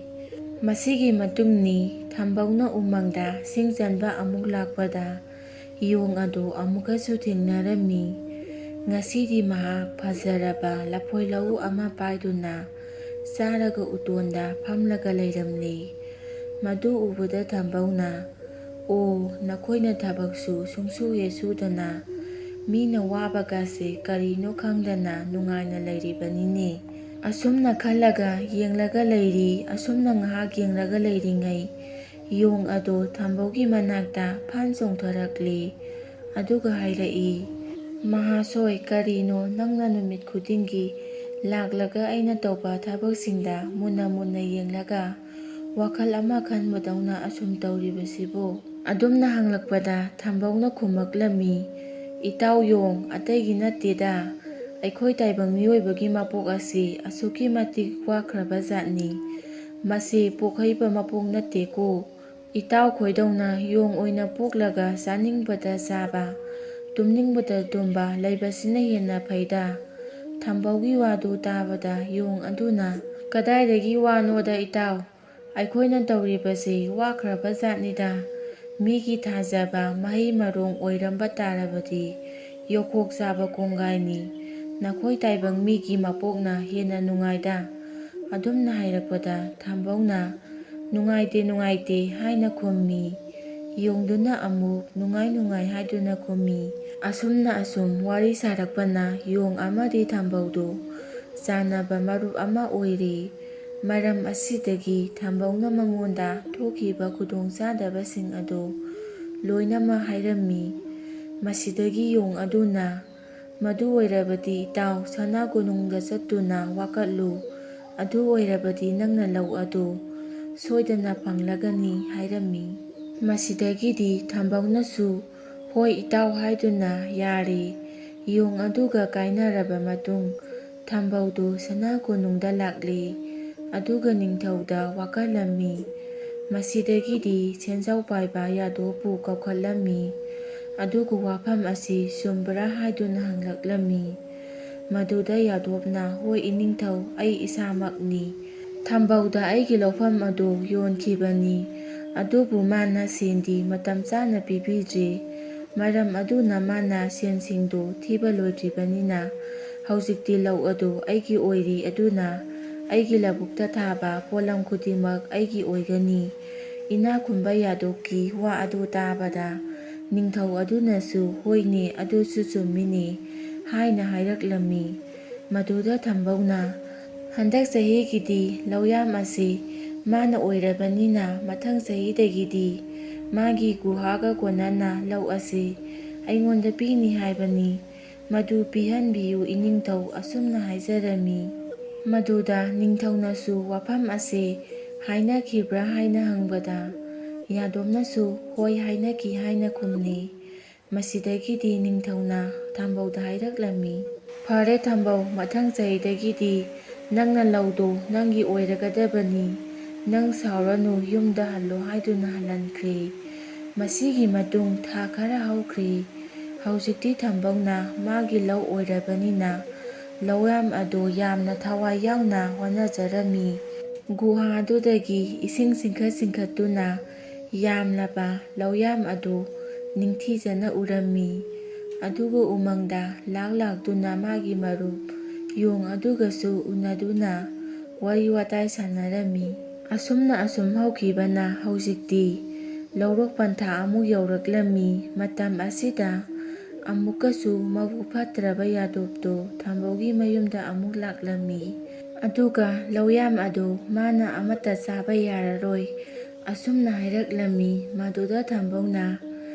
ꯃꯁꯤꯒꯤ ꯃꯇꯨꯡꯅꯤ ꯊꯝꯕꯧꯅ ꯎꯃꯪꯗ ꯁꯤꯡ ꯆꯟꯕ ꯑꯃꯨꯛ ꯂꯥꯛꯄꯗ ꯌꯣꯡ ꯑꯗꯨ ꯑꯃꯨꯛꯀꯁꯨ ꯊꯦꯡꯅꯔꯝꯃꯤ꯫ ꯉꯁꯤꯗꯤ ꯃꯍꯥꯛ ꯐꯖꯔꯕ ꯂꯐꯣꯏ ꯂꯧꯎ ꯑꯃ ꯄꯥꯏꯗꯨꯅ ꯆꯥꯔꯒ ꯎꯇꯣꯟꯗ ꯐꯝꯂꯒ ꯂꯩꯔꯝꯂꯦ꯫ ꯃꯗꯨ ꯎꯕꯗ ꯊꯝꯕꯧꯅ, "ꯑꯣ, ꯅꯈꯣꯏꯅ ꯊꯕꯛꯁꯨ ꯁꯨꯡꯁꯨ ꯍꯦꯛ ꯁꯨꯗꯅ ꯃꯤꯅ ꯋꯥꯕꯒꯁꯦ ꯀꯔꯤꯅꯣ ꯈꯪꯗꯅ ꯅꯨꯡꯉꯥꯏꯅ ꯂꯩꯔꯤꯕꯅꯤꯅꯦ꯫" ꯑꯁꯨꯝꯅ ꯈꯜꯂꯒ ꯌꯦꯡꯂꯒ ꯂꯩꯔꯤ꯫ ꯑꯁꯨꯝꯅ ꯉꯥꯏꯍꯥꯛ ꯌꯦꯡꯂꯒ ꯂꯩꯔꯤꯉꯩ ꯌꯣꯡ ꯑꯗꯣ ꯊꯝꯕꯧꯒꯤ ꯃꯅꯥꯛꯇ ꯐꯟ ꯆꯣꯡꯊꯔꯛꯂꯦ꯫ ꯑꯗꯨꯒ ꯍꯥꯏꯔꯛꯏ, "ꯃꯍꯥꯁꯣꯏ, ꯀꯔꯤꯅꯣ ꯅꯪꯅ ꯅꯨꯃꯤꯠ ꯈꯨꯗꯤꯡꯒꯤ ꯂꯥꯛꯂꯒ ꯑꯩꯅ ꯇꯧꯕ ꯊꯕꯛꯁꯤꯡꯗ ꯃꯨꯟꯅ ꯃꯨꯟꯅ ꯌꯦꯡꯂꯒ ꯋꯥꯈꯜ ꯑꯃ ꯈꯟꯕꯗꯧꯅ ꯑꯁꯨꯝ ꯇꯧꯔꯤꯕꯁꯤꯕꯨ? ꯑꯗꯨꯝꯅ ꯍꯪꯂꯛꯄꯗ ꯊꯝꯕꯧꯅ ꯈꯨꯝꯃꯛꯂꯝꯃꯤ, "ꯏꯇꯥꯎ ꯌꯣꯡ, ꯑꯇꯩꯒꯤ ꯅꯠꯇꯦꯗ, ꯑꯩꯈꯣꯏ ꯇꯥꯏꯕꯪ ꯃꯤꯑꯣꯏꯕꯒꯤ ꯃꯄꯣꯛ ꯑꯁꯤ ꯑꯁꯨꯛꯀꯤ ꯃꯇꯤꯛ ꯋꯥꯈ꯭ꯔꯕ ꯖꯥꯠꯅꯤ꯫ ꯃꯁꯤ ꯄꯣꯛꯍꯩꯕ ꯃꯄꯣꯛ ꯅꯠꯇꯦꯀꯣ꯫ ꯏꯇꯥꯎ ꯈꯣꯏꯗꯧꯅ ꯌꯣꯡ ꯑꯣꯏꯅ ꯄꯣꯛꯂꯒ ꯆꯥꯅꯤꯡꯕꯗ ꯆꯥꯕ, ꯇꯨꯝꯅꯤꯡꯕꯗ ꯇꯨꯝꯕ ꯂꯩꯕꯁꯤꯅ ꯍꯦꯟꯅ ꯐꯩꯗ꯫" ꯊꯝꯕꯧꯒꯤ ꯋꯥꯗꯨ ꯇꯥꯕꯗ ꯌꯣꯡ ꯑꯗꯨꯅ, "ꯀꯗꯥꯏꯗꯒꯤ ꯋꯥꯅꯣꯗ ꯏꯇꯥꯎ? ꯑꯩꯈꯣꯏꯅ ꯇꯧꯔꯤꯕꯁꯤ ꯋꯥꯈ꯭ꯔꯕ ꯖꯥꯠꯅꯤꯗ꯫ ꯃꯤꯒꯤ ꯊꯥꯖꯕ ꯃꯍꯩ ꯃꯔꯣꯡ ꯑꯣꯏꯔꯝꯕ ꯇꯥꯔꯕꯗꯤ ꯌꯣꯈꯣꯛ ꯆꯥꯕ ꯀꯣꯡꯒꯥꯏꯅꯤ꯫ ꯅꯈꯣꯏ ꯇꯥꯏꯕꯪ ꯃꯤꯒꯤ ꯃꯄꯣꯛꯅ ꯍꯦꯟꯅ ꯅꯨꯡꯉꯥꯏꯗ꯫" ꯑꯗꯨꯝꯅ ꯍꯥꯏꯔꯛꯄꯗ ꯊꯝꯕꯧꯅ, "ꯅꯨꯡꯉꯥꯏꯇꯦ, ꯅꯨꯡꯉꯥꯏꯇꯦ" ꯍꯥꯏꯅ ꯈꯨꯝꯃꯤ꯫ ꯌꯣꯡꯗꯨꯅ ꯑꯃꯨꯛ ꯅꯨꯡꯉꯥꯏ ꯅꯨꯡꯉꯥꯏ ꯍꯥꯏꯗꯨꯅ ꯈꯨꯝꯃꯤ꯫ ꯑꯁꯨꯝꯅ ꯑꯁꯨꯝ ꯋꯥꯔꯤ ꯁꯥꯔꯛꯄꯅ ꯌꯣꯡ ꯑꯃꯗꯤ ꯊꯝꯕꯧꯗꯨ ꯆꯥꯟꯅꯕ ꯃꯔꯨꯞ ꯑꯃ ꯑꯣꯏꯔꯦ꯫ ꯃꯔꯝ ꯑꯁꯤꯗꯒꯤ ꯊꯝꯕꯧꯅ ꯃꯉꯣꯟꯗ ꯊꯣꯛꯈꯤꯕ ꯈꯨꯗꯣꯡꯆꯥꯗꯕꯁꯤꯡ ꯑꯗꯨ ꯂꯣꯏꯅꯃꯛ ꯍꯥꯏꯔꯝꯃꯤ꯫ ꯃꯁꯤꯗꯒꯤ ꯌꯣꯡ ꯑꯗꯨꯅ, "ꯃꯗꯨ ꯑꯣꯏꯔꯕꯗꯤ ꯏꯇꯥꯎ, ꯁꯅꯥ ꯀꯣꯅꯨꯡꯗ ꯆꯠꯇꯨꯅ ꯋꯥꯀꯠꯂꯨ꯫ ꯑꯗꯨ ꯑꯣꯏꯔꯕꯗꯤ ꯅꯪꯅ ꯂꯧ ꯑꯗꯨ ꯁꯣꯏꯗꯅ ꯐꯪꯂꯒꯅꯤ" ꯍꯥꯏꯔꯝꯃꯤ꯫ ꯃꯁꯤꯗꯒꯤꯗꯤ ꯊꯝꯕꯧꯅꯁꯨ "ꯍꯣꯏ ꯏꯇꯥꯎ" ꯍꯥꯏꯗꯨꯅ ꯌꯥꯔꯦ꯫ ꯌꯣꯡ ꯑꯗꯨꯒ ꯀꯥꯏꯅꯔꯕ ꯃꯇꯨꯡ ꯊꯝꯕꯧꯗꯨ ꯁꯅꯥ ꯀꯣꯅꯨꯡꯗ ꯂꯥꯛꯂꯦ꯫ ꯑꯗꯨꯒ ꯅꯤꯡꯊꯧꯗ ꯋꯥꯀꯠꯂꯝꯃꯤ꯫ ꯃꯁꯤꯗꯒꯤꯗꯤ ꯁꯦꯟꯖꯥꯎ ꯄꯥꯏꯕ ꯌꯥꯗꯣꯞꯄꯨ ꯀꯧꯈꯠꯂꯝꯃꯤ꯫ ꯑꯗꯨꯒ ꯋꯥꯐꯝ ꯑꯁꯤ ꯆꯨꯝꯕ꯭ꯔꯥ ꯍꯥꯏꯗꯨꯅ ꯍꯪꯂꯛꯂꯝꯃꯤ꯫ ꯃꯗꯨꯗ ꯌꯥꯗꯣꯞꯅ, "ꯍꯣꯏ ꯏꯅꯤꯡꯊꯧ, ꯑꯩ ꯏꯁꯥꯃꯛꯅꯤ꯫ ꯊꯝꯕꯧꯗ ꯑꯩꯒꯤ ꯂꯧꯐꯝ ꯑꯗꯨ ꯌꯣꯟꯈꯤꯕꯅꯤ꯫ ꯑꯗꯨꯕꯨ ꯃꯥꯅ ꯁꯦꯟꯗꯤ ꯃꯇꯝ ꯆꯥꯅ ꯄꯤꯕꯤꯗ꯭ꯔꯤ꯫ ꯃꯔꯝ ꯑꯗꯨꯅ ꯃꯥꯅ ꯁꯦꯟꯁꯤꯡꯗꯨ ꯊꯤꯕ ꯂꯣꯏꯗ꯭ꯔꯤꯕꯅꯤꯅ ꯍꯧꯖꯤꯛꯇꯤ ꯂꯧ ꯑꯗꯨ ꯑꯩꯒꯤ ꯑꯣꯏꯔꯤ꯫ ꯑꯗꯨꯅ ꯑꯩꯒꯤ ꯂꯧꯕꯨꯛꯇ ꯊꯥꯕ ꯄꯣꯠꯂꯝ ꯈꯨꯗꯤꯡꯃꯛ ꯑꯩꯒꯤ ꯑꯣꯏꯒꯅꯤ꯫" ꯏꯅꯥꯛ ꯈꯨꯟꯕ ꯌꯥꯗꯣꯞꯀꯤ ꯋꯥ ꯑꯗꯨ ꯇꯥꯕꯗ ꯅꯤꯡꯊꯧ ꯑꯗꯨꯅꯁꯨ, "ꯍꯣꯏꯅꯦ, ꯑꯗꯨꯁꯨ ꯆꯨꯝꯃꯤꯅꯦ" ꯍꯥꯏꯅ ꯍꯥꯏꯔꯛꯂꯝꯃꯤ꯫ ꯃꯗꯨꯗ ꯊꯝꯕꯧꯅ, "ꯍꯟꯗꯛ ꯆꯍꯤꯒꯤꯗꯤ ꯂꯧꯌꯥꯝ ꯑꯁꯤ ꯃꯥꯅ ꯑꯣꯏꯔꯕꯅꯤꯅ ꯃꯊꯪ ꯆꯍꯤꯗꯒꯤꯗꯤ ꯃꯥꯒꯤ ꯒꯨꯍꯥꯒ ꯀꯣꯟꯅꯅ ꯂꯧ ꯑꯁꯤ ꯑꯩꯉꯣꯟꯗ ꯄꯤꯅꯤ ꯍꯥꯏꯕꯅꯤ꯫ ꯃꯗꯨ ꯄꯤꯍꯟꯕꯤꯌꯨ ꯏꯅꯤꯡꯊꯧ" ꯑꯁꯨꯝꯅ ꯍꯥꯏꯖꯔꯝꯃꯤ꯫ ꯃꯗꯨꯗ ꯅꯤꯡꯊꯧꯅꯁꯨ ꯋꯥꯐꯝ ꯑꯁꯤ ꯍꯥꯏꯅꯈꯤꯕ꯭ꯔꯥ ꯍꯥꯏꯅ ꯍꯪꯕꯗ, ꯌꯥꯗꯣꯞꯅꯁꯨ ꯍꯣꯏ ꯍꯥꯏꯅꯈꯤ ꯍꯥꯏꯅ ꯈꯨꯝꯂꯤ꯫ ꯃꯁꯤꯗꯒꯤꯗꯤ ꯅꯤꯡꯊꯧꯅ ꯊꯥꯝꯕꯧꯗ ꯍꯥꯏꯔꯛꯂꯝꯃꯤ, "ꯐꯔꯦ ꯊꯥꯝꯕꯧ, ꯃꯊꯪ ꯆꯍꯤꯗꯒꯤꯗꯤ ꯅꯪꯅ ꯂꯧꯗꯣ ꯅꯪꯒꯤ ꯑꯣꯏꯔꯒꯗꯕꯅꯤ꯫ ꯅꯪ ꯁꯥꯎꯔꯅꯨ, ꯌꯨꯝꯗ ꯍꯜꯂꯣ" ꯍꯥꯏꯗꯨꯅ ꯍꯜꯍꯟꯈ꯭ꯔꯦ꯫ ꯃꯁꯤꯒꯤ ꯃꯇꯨꯡ ꯊꯥ ꯈꯔ ꯍꯧꯈ꯭ꯔꯦ꯫ ꯍꯧꯖꯤꯛꯇꯤ ꯊꯥꯝꯕꯧꯅ ꯃꯥꯒꯤ ꯂꯧ ꯑꯣꯏꯔꯕꯅꯤꯅ ꯂꯧꯌꯥꯝ ꯑꯗꯨ ꯌꯥꯝꯅ ꯊꯋꯥꯏ ꯌꯥꯎꯅ ꯍꯣꯠꯅꯖꯔꯝꯃꯤ꯫ ꯒꯨꯍꯥ ꯑꯗꯨꯗꯒꯤ ꯏꯁꯤꯡ ꯆꯤꯡꯈꯠ ꯆꯤꯡꯈꯠꯇꯨꯅ ꯌꯥꯝꯂꯕ ꯂꯧꯌꯥꯝ ꯑꯗꯨ ꯅꯤꯡꯊꯤꯖꯅ ꯎꯔꯝꯃꯤ꯫ ꯑꯗꯨꯒ ꯎꯃꯪꯗ ꯂꯥꯛ ꯂꯥꯛꯇꯨꯅ ꯃꯥꯒꯤ ꯃꯔꯨꯞ ꯌꯣꯡ ꯑꯗꯨꯒꯁꯨ ꯎꯅꯗꯨꯅ ꯋꯥꯔꯤ ꯋꯥꯇꯥꯏ ꯁꯥꯟꯅꯔꯝꯃꯤ꯫ ꯑꯁꯨꯝꯅ ꯑꯁꯨꯝ ꯍꯧꯈꯤꯕꯅ ꯍꯧꯖꯤꯛꯇꯤ ꯂꯧꯔꯣꯛ ꯄꯟꯊꯥ ꯑꯃꯨꯛ ꯌꯧꯔꯛꯂꯝꯃꯤ꯫ ꯃꯇꯝ ꯑꯁꯤꯗ ꯑꯃꯨꯛꯀꯁꯨ ꯃꯕꯨꯛ ꯐꯠꯇ꯭ꯔꯕ ꯌꯥꯗꯣꯞꯇꯨ ꯊꯥꯝꯕꯧꯒꯤ ꯃꯌꯨꯝꯗ ꯑꯃꯨꯛ ꯂꯥꯛꯂꯝꯃꯤ꯫ ꯑꯗꯨꯒ ꯂꯧꯌꯥꯝ ꯑꯗꯨ ꯃꯥꯅ ꯑꯃꯠꯇ ꯆꯥꯕ ꯌꯥꯔꯔꯣꯏ ꯑꯁꯨꯝꯅ ꯍꯥꯏꯔꯛꯂꯝꯃꯤ꯫ ꯃꯗꯨꯗ ꯊꯥꯝꯕꯧꯅ,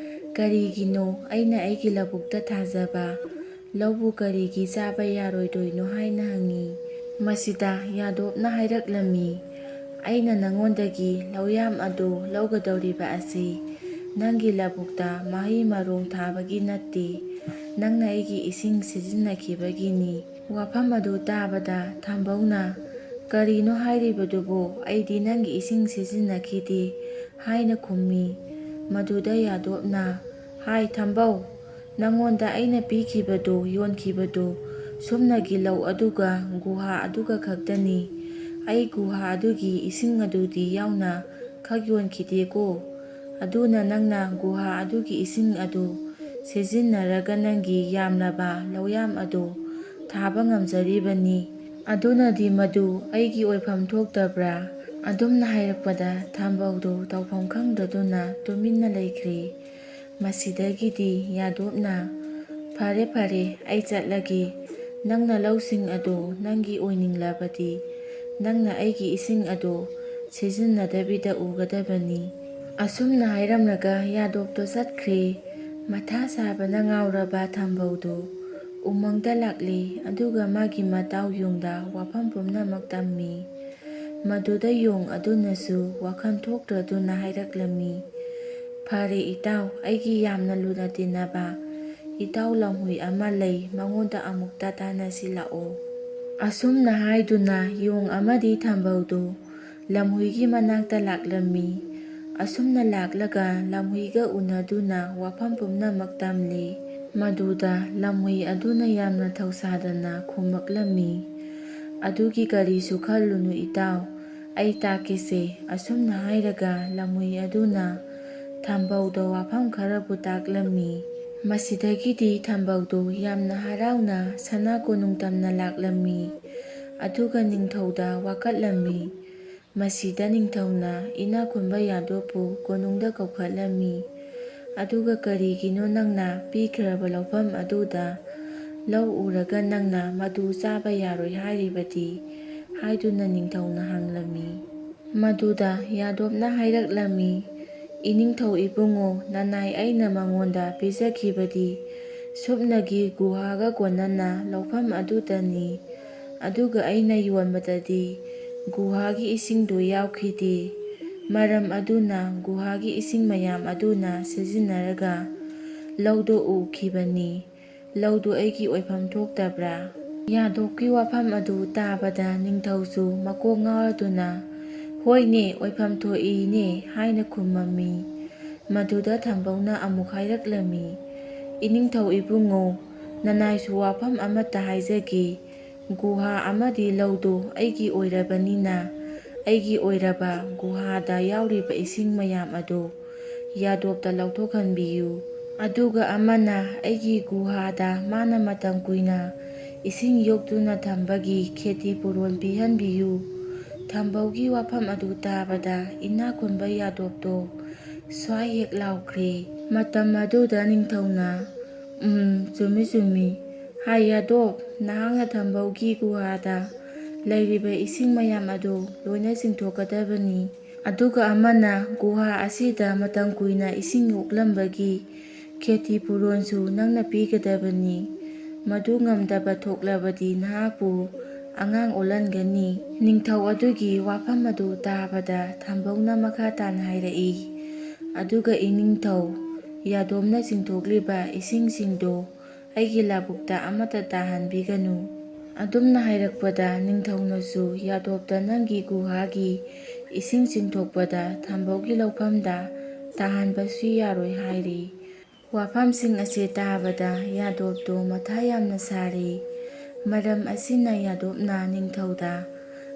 "ꯀꯔꯤꯒꯤꯅꯣ ꯑꯩꯅ ꯑꯩꯒꯤ ꯂꯧꯕꯨꯛꯇ ꯊꯥꯖꯕ ꯂꯧꯕꯨ ꯀꯔꯤꯒꯤ ꯆꯥꯕ ꯌꯥꯔꯣꯏꯗꯣꯏꯅꯣ?" ꯍꯥꯏꯅ ꯍꯪꯉꯤ꯫ ꯃꯁꯤꯗ ꯌꯥꯗꯣꯞꯅ ꯍꯥꯏꯔꯛꯂꯝꯃꯤ, "ꯑꯩꯅ ꯅꯪꯉꯣꯟꯗꯒꯤ ꯂꯧꯌꯥꯝ ꯑꯗꯨ ꯂꯧꯒꯗꯧꯔꯤꯕ ꯑꯁꯤ ꯅꯪꯒꯤ ꯂꯧꯕꯨꯛꯇ ꯃꯍꯩ ꯃꯔꯣꯡ ꯊꯥꯕꯒꯤ ꯅꯠꯇꯦ, ꯅꯪꯅ ꯑꯩꯒꯤ ꯏꯁꯤꯡ ꯁꯤꯖꯤꯟꯅꯈꯤꯕꯒꯤꯅꯤ꯫" ꯋꯥꯐꯝ ꯑꯗꯨ ꯇꯥꯕꯗ ꯊꯥꯝꯕꯧꯅ, "ꯀꯔꯤꯅꯣ ꯍꯥꯏꯔꯤꯕꯗꯨꯕꯨ? ꯑꯩꯗꯤ ꯅꯪꯒꯤ ꯏꯁꯤꯡ ꯁꯤꯖꯤꯟꯅꯈꯤꯗꯦ" ꯍꯥꯏꯅ ꯈꯨꯝꯃꯤ꯫ ꯃꯗꯨꯗ ꯌꯥꯗꯣꯞꯅ, "ꯍꯥꯏ ꯊꯥꯝꯕꯧ, ꯅꯪꯉꯣꯟꯗ ꯑꯩꯅ ꯄꯤꯈꯤꯕꯗꯨ, ꯌꯣꯟꯈꯤꯕꯗꯨ ꯁꯨꯝꯅꯒꯤ ꯂꯧ ꯑꯗꯨꯒ ꯒꯨꯍꯥ ꯑꯗꯨꯒ ꯈꯛꯇꯅꯤ꯫ ꯑꯩ ꯒꯨꯍꯥ ꯑꯗꯨꯒꯤ ꯏꯁꯤꯡ ꯑꯗꯨꯗꯤ ꯌꯥꯎꯅ ꯈꯛ ꯌꯣꯟꯈꯤꯗꯦꯀꯣ꯫ ꯑꯗꯨꯅ ꯅꯪꯅ ꯒꯨꯍꯥ ꯑꯗꯨꯒꯤ ꯏꯁꯤꯡ ꯑꯗꯨ ꯁꯤꯖꯤꯟꯅꯔꯒ ꯅꯪꯒꯤ ꯌꯥꯝꯂꯕ ꯂꯧꯌꯥꯝ ꯑꯗꯨ ꯊꯥꯕ ꯉꯝꯖꯔꯤꯕꯅꯤ꯫ ꯑꯗꯨꯅꯗꯤ ꯃꯗꯨ ꯑꯩꯒꯤ ꯑꯣꯏꯐꯝ ꯊꯣꯛꯇꯕ꯭ꯔꯥ?" ꯑꯗꯨꯝꯅ ꯍꯥꯏꯔꯛꯄꯗ ꯊꯥꯝꯕꯧꯗꯨ ꯇꯧꯐꯝ ꯈꯪꯗꯗꯨꯅ ꯇꯨꯃꯤꯟꯅ ꯂꯩꯈ꯭ꯔꯦ꯫ ꯃꯁꯤꯗꯒꯤꯗꯤ ꯌꯥꯗꯣꯞꯅ, "ꯐꯔꯦ ꯐꯔꯦ, ꯑꯩ ꯆꯠꯂꯒꯦ꯫ ꯅꯪꯅ ꯂꯧꯁꯤꯡ ꯑꯗꯨ ꯅꯪꯒꯤ ꯑꯣꯏꯅꯤꯡꯂꯕꯗꯤ ꯅꯪꯅ ꯑꯩꯒꯤ ꯏꯁꯤꯡ ꯑꯗꯨ ꯁꯤꯖꯤꯟꯅꯗꯕꯤꯗ ꯎꯒꯗꯕꯅꯤ꯫" ꯑꯁꯨꯝꯅ ꯍꯥꯏꯔꯝꯂꯒ ꯌꯥꯗꯣꯞꯇꯣ ꯆꯠꯈ꯭ꯔꯦ꯫ ꯃꯊꯥ ꯁꯥꯕꯅ ꯉꯥꯎꯔꯕ ꯊꯥꯝꯕꯧꯗꯨ ꯎꯃꯪꯗ ꯂꯥꯛꯂꯦ, ꯑꯗꯨꯒ ꯃꯥꯒꯤ ꯃꯇꯥꯎ ꯌꯣꯡꯗ ꯋꯥꯐꯝ ꯄꯨꯝꯅꯃꯛ ꯇꯝꯃꯤ꯫ ꯃꯗꯨꯗ ꯌꯣꯡ ꯑꯗꯨꯅꯁꯨ ꯋꯥꯈꯜ ꯊꯣꯛꯇ꯭ꯔꯗꯨꯅ ꯍꯥꯏꯔꯛꯂꯝꯃꯤ, "ꯐꯔꯦ ꯏꯇꯥꯎ, ꯑꯩꯒꯤ ꯌꯥꯝꯅ ꯂꯨꯅ ꯇꯤꯟꯅꯕ ꯏꯇꯥꯎ ꯂꯝꯍꯨꯏ ꯑꯃ ꯂꯩ, ꯃꯉꯣꯟꯗ ꯑꯃꯨꯛꯇ ꯇꯥꯟꯅꯁꯤ ꯂꯥꯛꯑꯣ"꯫ ꯑꯁꯨꯝꯅ ꯍꯥꯏꯗꯨꯅ ꯌꯣꯡ ꯑꯃꯗꯤ ꯊꯝꯕꯧꯗꯨ ꯂꯝꯍꯨꯏꯒꯤ ꯃꯅꯥꯛꯇ ꯂꯥꯛꯂꯝꯃꯤ꯫ ꯑꯁꯨꯝꯅ ꯂꯥꯛꯂꯒ ꯂꯝꯍꯨꯏꯒ ꯎꯅꯗꯨꯅ ꯋꯥꯐꯝ ꯄꯨꯝꯅꯃꯛ ꯇꯝꯂꯤ꯫ ꯃꯗꯨꯗ ꯂꯝꯍꯨꯏ ꯑꯗꯨꯅ ꯌꯥꯝꯅ ꯊꯧꯁꯥꯗꯅ ꯈꯨꯝꯃꯛꯂꯝꯃꯤ, "ꯑꯗꯨꯒꯤ ꯀꯔꯤꯁꯨ ꯈꯜꯂꯨꯅꯨ ꯏꯇꯥꯎ, ꯑꯩ ꯇꯥꯛꯀꯦꯁꯦ"꯫ ꯑꯁꯨꯝꯅ ꯍꯥꯏꯔꯒ ꯂꯝꯍꯨꯏ ꯑꯗꯨꯅ ꯊꯝꯕꯧꯗ ꯋꯥꯐꯝ ꯈꯔꯕꯨ ꯇꯥꯛꯂꯝꯃꯤ꯫ ꯃꯁꯤꯗꯒꯤꯗꯤ ꯊꯝꯕꯧꯗꯨ ꯌꯥꯝꯅ ꯍꯔꯥꯎꯅ ꯁꯅꯥ ꯀꯣꯅꯨꯡ ꯇꯝꯅ ꯂꯥꯛꯂꯝꯃꯤ꯫ ꯑꯗꯨꯒ ꯅꯤꯡꯊꯧꯗ ꯋꯥꯀꯠꯂꯝꯃꯤ꯫ ꯃꯁꯤꯗ ꯅꯤꯡꯊꯧꯅ ꯏꯅꯥꯛ ꯈꯨꯟꯕ ꯌꯥꯗꯣꯞꯄꯨ ꯀꯣꯅꯨꯡꯗ ꯀꯧꯈꯠꯂꯝꯃꯤ꯫ ꯑꯗꯨꯒ "ꯀꯔꯤꯒꯤꯅꯣ ꯅꯪꯅ ꯄꯤꯈ꯭ꯔꯕ ꯂꯧꯐꯝ ꯑꯗꯨꯗ ꯂꯧ ꯎꯔꯒ ꯅꯪꯅ ꯃꯗꯨ ꯆꯥꯕ ꯌꯥꯔꯣꯏ ꯍꯥꯏꯔꯤꯕꯗꯤ?" ꯍꯥꯏꯗꯨꯅ ꯅꯤꯡꯊꯧꯅ ꯍꯪꯂꯝꯃꯤ꯫ ꯃꯗꯨꯗ ꯌꯥꯗꯣꯞꯅ ꯍꯥꯏꯔꯛꯂꯝꯃꯤ, "ꯏꯅꯤꯡꯊꯧ ꯏꯕꯨꯡꯉꯣ, ꯅꯅꯥꯏ ꯑꯩꯅ ꯃꯉꯣꯟꯗ ꯄꯤꯖꯈꯤꯕꯗꯤ ꯁꯨꯞꯅꯒꯤ ꯒꯨꯍꯥꯒ ꯀꯣꯟꯅꯅ ꯂꯧꯐꯝ ꯑꯗꯨꯇꯅꯤ꯫ ꯑꯗꯨꯒ ꯑꯩꯅ ꯌꯣꯟꯕꯗꯗꯤ ꯒꯨꯍꯥꯒꯤ ꯏꯁꯤꯡꯗꯨ ꯌꯥꯎꯈꯤꯗꯦ꯫ ꯃꯔꯝ ꯑꯗꯨꯅ ꯒꯨꯍꯥꯒꯤ ꯏꯁꯤꯡ ꯃꯌꯥꯝ ꯑꯗꯨꯅ ꯁꯤꯖꯤꯟꯅꯔꯒ ꯂꯧꯗꯨ ꯎꯈꯤꯕꯅꯤ꯫ ꯂꯧꯗꯨ ꯑꯩꯒꯤ ꯑꯣꯏꯐꯝ ꯊꯣꯛꯇꯕ꯭ꯔꯥ?" ꯌꯥꯗꯣꯞꯀꯤ ꯋꯥꯐꯝ ꯑꯗꯨ ꯇꯥꯕꯗ ꯅꯤꯡꯊꯧꯁꯨ ꯃꯀꯣꯛ ꯉꯥꯎꯔꯗꯨꯅ, "ꯍꯣꯏꯅꯦ, ꯑꯣꯏꯐꯝ ꯊꯣꯛꯏꯅꯦ" ꯍꯥꯏꯅ ꯈꯨꯝꯃꯝꯃꯤ꯫ ꯃꯗꯨꯗ ꯊꯝꯕꯧꯅ ꯑꯃꯨꯛ ꯍꯥꯏꯔꯛꯂꯝꯃꯤ, "ꯏꯅꯤꯡꯊꯧ ꯏꯕꯨꯡꯉꯣ, ꯅꯅꯥꯏꯁꯨ ꯋꯥꯐꯝ ꯑꯃꯠꯇ ꯍꯥꯏꯖꯒꯦ꯫ ꯒꯨꯍꯥ ꯑꯃꯗꯤ ꯂꯧꯗꯨ ꯑꯩꯒꯤ ꯑꯣꯏꯔꯕꯅꯤꯅ, ꯑꯩꯒꯤ ꯑꯣꯏꯔꯕ ꯒꯨꯍꯥꯗ ꯌꯥꯎꯔꯤꯕ ꯏꯁꯤꯡ ꯃꯌꯥꯝ ꯑꯗꯨ ꯌꯥꯗꯣꯞꯇ ꯂꯧꯊꯣꯛꯍꯟꯕꯤꯌꯨ꯫ ꯑꯗꯨꯒ ꯑꯃꯅ ꯑꯩꯒꯤ ꯒꯨꯍꯥꯗ ꯃꯥꯅ ꯃꯇꯝ ꯀꯨꯏꯅ ꯏꯁꯤꯡ ꯌꯣꯛꯇꯨꯅ ꯊꯝꯕꯒꯤ ꯈꯦꯇꯤ ꯄꯨꯔꯣꯟ ꯄꯤꯍꯟꯕꯤꯌꯨ"꯫ ꯊꯝꯕꯧꯒꯤ ꯋꯥꯐꯝ ꯑꯗꯨ ꯇꯥꯕꯗ ꯏꯅꯥꯛ ꯈꯨꯟꯕ ꯌꯥꯗꯣꯞꯇꯣ ꯁ꯭ꯋꯥꯏ ꯍꯦꯛ ꯂꯥꯎꯈ꯭ꯔꯦ꯫ ꯃꯇꯝ ꯑꯗꯨꯗ ꯅꯤꯡꯊꯧꯅ, "ꯎꯝ, ꯆꯨꯝꯃꯤ, ꯆꯨꯝꯃꯤ꯫ ꯍꯥꯏ ꯌꯥꯗꯣꯞ, ꯅꯍꯥꯛꯅ ꯊꯝꯕꯧꯒꯤ ꯒꯨꯍꯥꯗ ꯂꯩꯔꯤꯕ ꯏꯁꯤꯡ ꯃꯌꯥꯝ ꯑꯗꯨ ꯂꯣꯏꯅ ꯆꯤꯡꯊꯣꯛꯀꯗꯕꯅꯤ꯫ ꯑꯗꯨꯒ ꯑꯃꯅ ꯒꯨꯍꯥ ꯑꯁꯤꯗ ꯃꯇꯝ ꯀꯨꯏꯅ ꯏꯁꯤꯡ ꯌꯣꯛꯂꯝꯕꯒꯤ ꯈꯦꯇꯤ ꯄꯨꯔꯣꯟꯁꯨ ꯅꯪꯅ ꯄꯤꯒꯗꯕꯅꯤ꯫ ꯃꯗꯨ ꯉꯝꯗꯕ ꯊꯣꯛꯂꯕꯗꯤ ꯅꯍꯥꯛꯄꯨ ꯑꯉꯥꯡ ꯑꯣꯜꯍꯟꯒꯅꯤ꯫ ꯅꯤꯡꯊꯧ ꯑꯗꯨꯒꯤ ꯋꯥꯐꯝ ꯑꯗꯨ ꯇꯥꯕꯗ ꯊꯝꯕꯧꯅ ꯃꯈꯥ ꯇꯥꯅ ꯍꯥꯏꯔꯛꯏ, "ꯑꯗꯨꯒ ꯏꯅꯤꯡꯊꯧ, ꯌꯥꯗꯣꯞꯅ ꯆꯤꯡꯊꯣꯛꯂꯤꯕ ꯏꯁꯤꯡꯁꯤꯡꯗꯨ ꯑꯩꯒꯤ ꯂꯧꯕꯨꯛꯇ ꯑꯃꯠꯇ ꯇꯥꯍꯟꯕꯤꯒꯅꯨ꯫ ꯑꯗꯨꯝꯅ ꯍꯥꯏꯔꯛꯄꯗ ꯅꯤꯡꯊꯧꯅꯁꯨ ꯌꯥꯗꯣꯞꯇ ꯅꯪꯒꯤ ꯒꯨꯍꯥꯒꯤ ꯏꯁꯤꯡ ꯆꯤꯡꯊꯣꯛꯄꯗ ꯊꯝꯕꯧꯒꯤ ꯂꯧꯐꯝꯗ ꯇꯥꯍꯟꯕꯁꯨ ꯌꯥꯔꯣꯏ" ꯍꯥꯏꯔꯤ꯫ ꯋꯥꯐꯝꯁꯤꯡ ꯑꯁꯤ ꯇꯥꯕꯗ ꯌꯥꯗꯣꯞꯇꯨ ꯃꯊꯥ ꯌꯥꯝꯅ ꯁꯥꯔꯤ꯫ ꯃꯔꯝ ꯑꯁꯤꯅ ꯌꯥꯗꯣꯞꯅ ꯅꯤꯡꯊꯧꯗ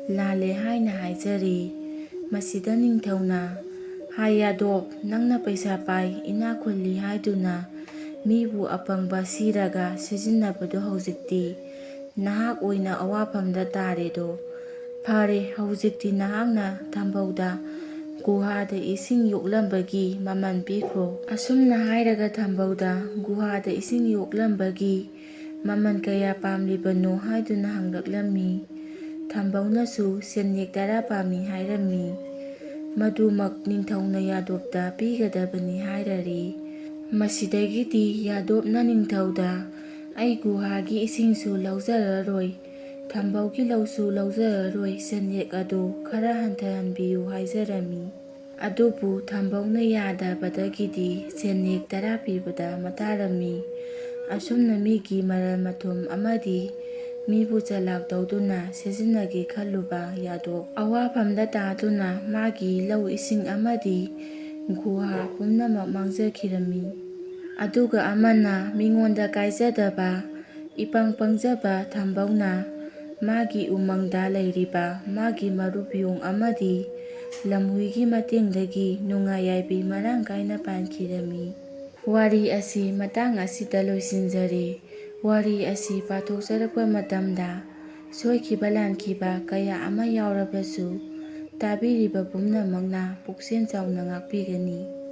ꯂꯥꯜꯂꯦ ꯍꯥꯏꯅ ꯍꯥꯏꯖꯔꯤ꯫ ꯃꯁꯤꯗ ꯅꯤꯡꯊꯧꯅ, "ꯍꯥꯏ ꯌꯥꯗꯣꯞ, ꯅꯪꯅ ꯄꯩꯁꯥ ꯄꯥꯏ, ꯏꯅꯥꯛ ꯈꯨꯜꯂꯤ ꯍꯥꯏꯗꯨꯅ ꯃꯤꯕꯨ ꯑꯄꯪꯕ ꯁꯤꯔꯒ ꯁꯤꯖꯤꯟꯅꯕꯗꯨ ꯍꯧꯖꯤꯛꯇꯤ ꯅꯍꯥꯛ ꯑꯣꯏꯅ ꯑꯋꯥꯐꯝꯗ ꯇꯥꯔꯦꯗꯣ꯫ ꯐꯔꯦ, ꯍꯧꯖꯤꯛꯇꯤ ꯅꯍꯥꯛꯅ ꯊꯝꯕꯧꯗ ꯒꯨꯍꯥꯗ ꯏꯁꯤꯡ ꯌꯣꯛꯂꯝꯕꯒꯤ ꯃꯃꯜ ꯄꯤꯈ꯭ꯔꯣ꯫" ꯑꯁꯨꯝꯅ ꯍꯥꯏꯔꯒ ꯊꯝꯕꯧꯗ ꯒꯨꯍꯥꯗ ꯏꯁꯤꯡ ꯌꯣꯛꯂꯝꯕꯒꯤ ꯃꯃꯜ ꯀꯌꯥ ꯄꯥꯝꯂꯤꯕꯅꯣ ꯍꯥꯏꯗꯨꯅ ꯍꯪꯂꯛꯂꯝꯃꯤ꯫ ꯊꯝꯕꯧꯅꯁꯨ ꯁꯦꯟꯌꯦꯛ ꯇꯔꯥ ꯄꯥꯝꯃꯤ ꯍꯥꯏꯔꯝꯃꯤ꯫ ꯃꯗꯨꯃꯛ ꯅꯤꯡꯊꯧꯅ ꯌꯥꯗꯣꯞꯇ ꯄꯤꯒꯗꯕꯅꯤ ꯍꯥꯏꯔꯔꯤ꯫ ꯃꯁꯤꯗꯒꯤꯗꯤ ꯌꯥꯗꯣꯞꯅ ꯅꯤꯡꯊꯧꯗ, "ꯑꯩ ꯒꯨꯍꯥꯒꯤ ꯏꯁꯤꯡꯁꯨ ꯂꯧꯖꯔꯔꯣꯏ, ꯊꯝꯕꯧꯒꯤ ꯂꯧꯁꯨ ꯂꯧꯖꯔꯔꯣꯏ, ꯁꯦꯟꯌꯦꯛ ꯑꯗꯨ ꯈꯔ ꯍꯟꯊꯍꯟꯕꯤꯌꯨ" ꯍꯥꯏꯖꯔꯝꯃꯤ꯫ ꯑꯗꯨꯕꯨ ꯊꯝꯕꯧꯅ ꯌꯥꯗꯕꯗꯒꯤꯗꯤ ꯁꯦꯟꯌꯦꯛ ꯇꯔꯥ ꯄꯤꯕꯗ ꯃꯇꯥꯔꯝꯃꯤ꯫ ꯑꯁꯨꯝꯅ ꯃꯤꯒꯤ ꯃꯔꯜ ꯃꯊꯨꯝ ꯑꯃꯗꯤ ꯃꯤꯕꯨ ꯆꯂꯥꯛ ꯇꯧꯗꯨꯅ ꯁꯤꯖꯤꯟꯅꯒꯦ ꯈꯜꯂꯨꯕ ꯌꯥꯗꯣꯞ ꯑꯋꯥꯐꯝꯗ ꯇꯥꯗꯨꯅ ꯃꯥꯒꯤ ꯂꯧ ꯏꯁꯤꯡ ꯑꯃꯗꯤ ꯒꯨꯍꯥ ꯄꯨꯝꯅꯃꯛ ꯃꯥꯡꯖꯈꯤꯔꯝꯃꯤ꯫ ꯑꯗꯨꯒ ꯑꯃꯅ ꯃꯤꯉꯣꯟꯗ ꯀꯥꯏꯖꯗꯕ, ꯏꯄꯪ ꯄꯪꯖꯕ ꯊꯝꯕꯧꯅ ꯃꯥꯒꯤ ꯎꯃꯪꯗ ꯂꯩꯔꯤꯕ ꯃꯥꯒꯤ ꯃꯔꯨꯞ ꯌꯣꯡ ꯑꯃꯗꯤ ꯂꯝꯍꯨꯏꯒꯤ ꯃꯇꯦꯡꯗꯒꯤ ꯅꯨꯡꯉꯥꯏ ꯌꯥꯏꯕꯤ ꯃꯔꯥꯡ ꯀꯥꯏꯅ ꯄꯥꯟꯈꯤꯔꯝꯃꯤ꯫ ꯋꯥꯔꯤ ꯑꯁꯤ ꯃꯇꯥꯡ ꯑꯁꯤꯗ ꯂꯣꯏꯁꯤꯟꯖꯔꯦ꯫ ꯋꯥꯔꯤ ꯑꯁꯤ ꯄꯥꯊꯣꯛꯆꯔꯛꯄ ꯃꯇꯝꯗ ꯁꯣꯏꯈꯤꯕ ꯂꯥꯟꯈꯤꯕ ꯀꯌꯥ ꯑꯃ ꯌꯥꯎꯔꯕꯁꯨ, ꯇꯥꯕꯤꯔꯤꯕ ꯄꯨꯝꯅꯃꯛꯅ ꯄꯨꯛꯁꯦꯜ ꯆꯥꯎꯅ ꯉꯥꯛꯄꯤꯒꯅꯤ꯫